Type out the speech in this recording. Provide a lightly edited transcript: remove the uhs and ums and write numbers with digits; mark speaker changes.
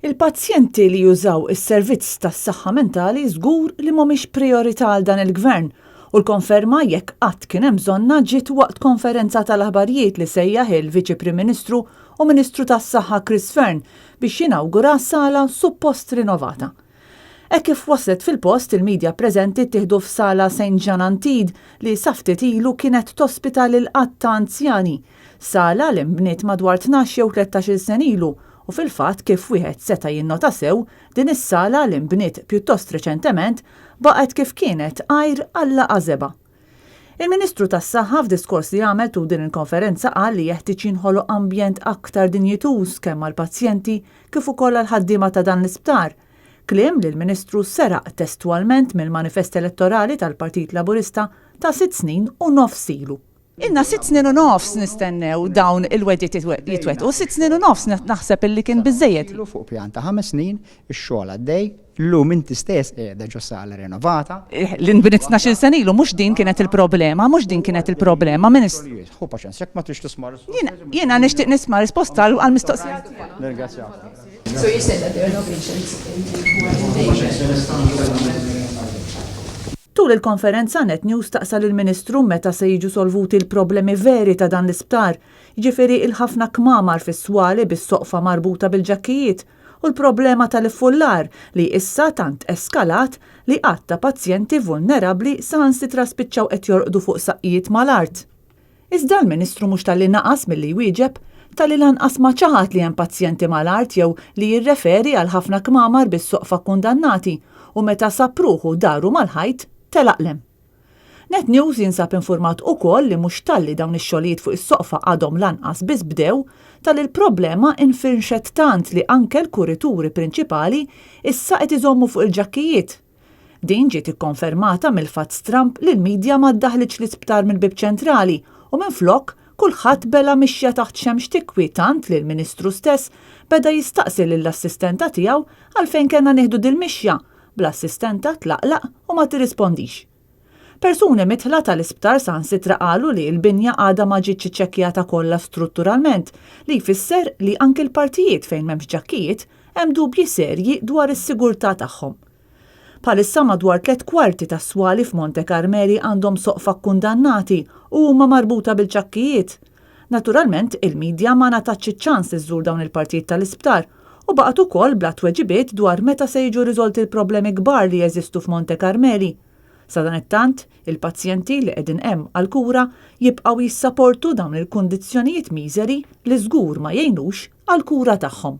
Speaker 1: Il-pazjenti li jużaw is-servizz tas-saħħa mentali żgur li mhumiex prijorità għal dan il-Gvern u l-konferma jekk qatt kien hemm bżonnha ġiet waqt konferenza tal-aħbarijiet li sejjaħ il-Viċi Prim Ministru u Ministru tas-Saħħa Chris Fearne biex jinawgura sala suppost rinovata. Hekk kif waslet fil-post, il-media preżenti ttieħdu f'sala Saint Jean Antide li sa ftit ilu kienet tospita lil għadd ta' anzjani. Sala li nbniet madwar 12 jew 13-il sena ilu u fil-fatt kif wieħed seta' jinnota sew, din is-sala li nbniet pjuttost reċentement baqgħet kif kienet għajr għal-laqgħa żebgħa. Il-Ministru tas-Saħħa f'diskors li għamel tul din il-konferenza qal li jeħtieġ jinħoloq ambjent aktar dinjituż kemm għall-pazjenti kif ukoll għall-ħaddiema ta' dan l-isptar. Kliem li l-Ministru seraq testwalment mill-manifest elettorali tal-Partit Laburista ta' sitt snin u nofs ilu. Ilna sitt snin u nofs nistennew dawn il-wegħdiet jitwettqu, sitt snin u nofs naħseb illi kien biżżejjed.
Speaker 2: Ilu fuq pjan ta' ħames snin, ix-xogħol għaddej, illum inti stess qiegħda ġo sala renovata.
Speaker 1: Li nbniet tnax-il sena ilu, mhux din kienet il-problema, mhux din kienet il-problema, Ministru.
Speaker 2: Ħu paċenzja, jekk ma tridx tisma' risposta.
Speaker 1: Jiena nixtieq nisma' risposta għall-mistoqsija tiegħi.
Speaker 2: Nirringrazzjak.
Speaker 3: So you said that there are no patients in who are in danger.
Speaker 1: Tul il-konferenza Net News staqsa lill-Ministru meta se jiġu solvuti l-problemi veri ta' dan l-isptar, jiġifieri il-ħafna kmamar fis-swali bis-soqfa marbuta bil-ġakkijiet u l-problema tal-iffullar li issa tant eskalat li għadd ta' pazjenti vulnerabbli saħansitra spiċċaw qed jorqdu fuq saqqijiet mal-art. Iżda l-Ministru mhux talli naqas milli jwieġeb, talli lanqas ma ċaħad li hemm pazjenti mal-art jew li jirreferi għal ħafna kmamar bis-soqfa kkundannati u meta sab ruħu daru mal-ħajt, telaq 'l hemm. Net News jinsab infurmat ukoll li mhux talli dawn ix-xogħlijiet fuq is-soqfa għadhom lanqas biss bdew, talli l-problema infirxet tant li anke l-kurituri prinċipali issa qed iżommu fuq il-ġakkijiet. Din ġiet ikkonfermata mill-fatt stramb li l-media ma ddaħħlitx l-isptar mill-bieb ċentrali u minflok kulħadd bela' mixja taħt xemx tikwi tant li l-Ministru stess beda jistaqsi lill-assistenta tiegħu għalfejn kellna nieħdu dil-mixja, bl-assistenta tlaqlaq u ma tirrispondix. Persuni midħla tal-isptar saħansitra qalu li l-binja għadha ma ġietx iċċekkjata kollha strutturalment, li jfisser li anki l-partijiet fejn m'hemmx ġakkijiet hemm dubji serji dwar is-sigurtà tagħhom. Bħalissa madwar tlett kwarti tas-swali f'Monte Carmeli għandhom soqfa kkundannati u huma marbuta bil-ċakkijiet. Naturalment, il-midja ma ngħatatx iċ-ċans li żżur dawn il-partijiet tal-isptar u baqgħet ukoll bla tweġibiet dwar meta se jiġu riżolti l-problemi kbar li jeżistu f'Monte Carmeli. Sadanittant, il-pazjenti li qegħdin hemm għall-kura jibqgħu jissaportu dawn il-kundizzjonijiet miżeri li żgur ma jgħinux għall-kura tagħhom.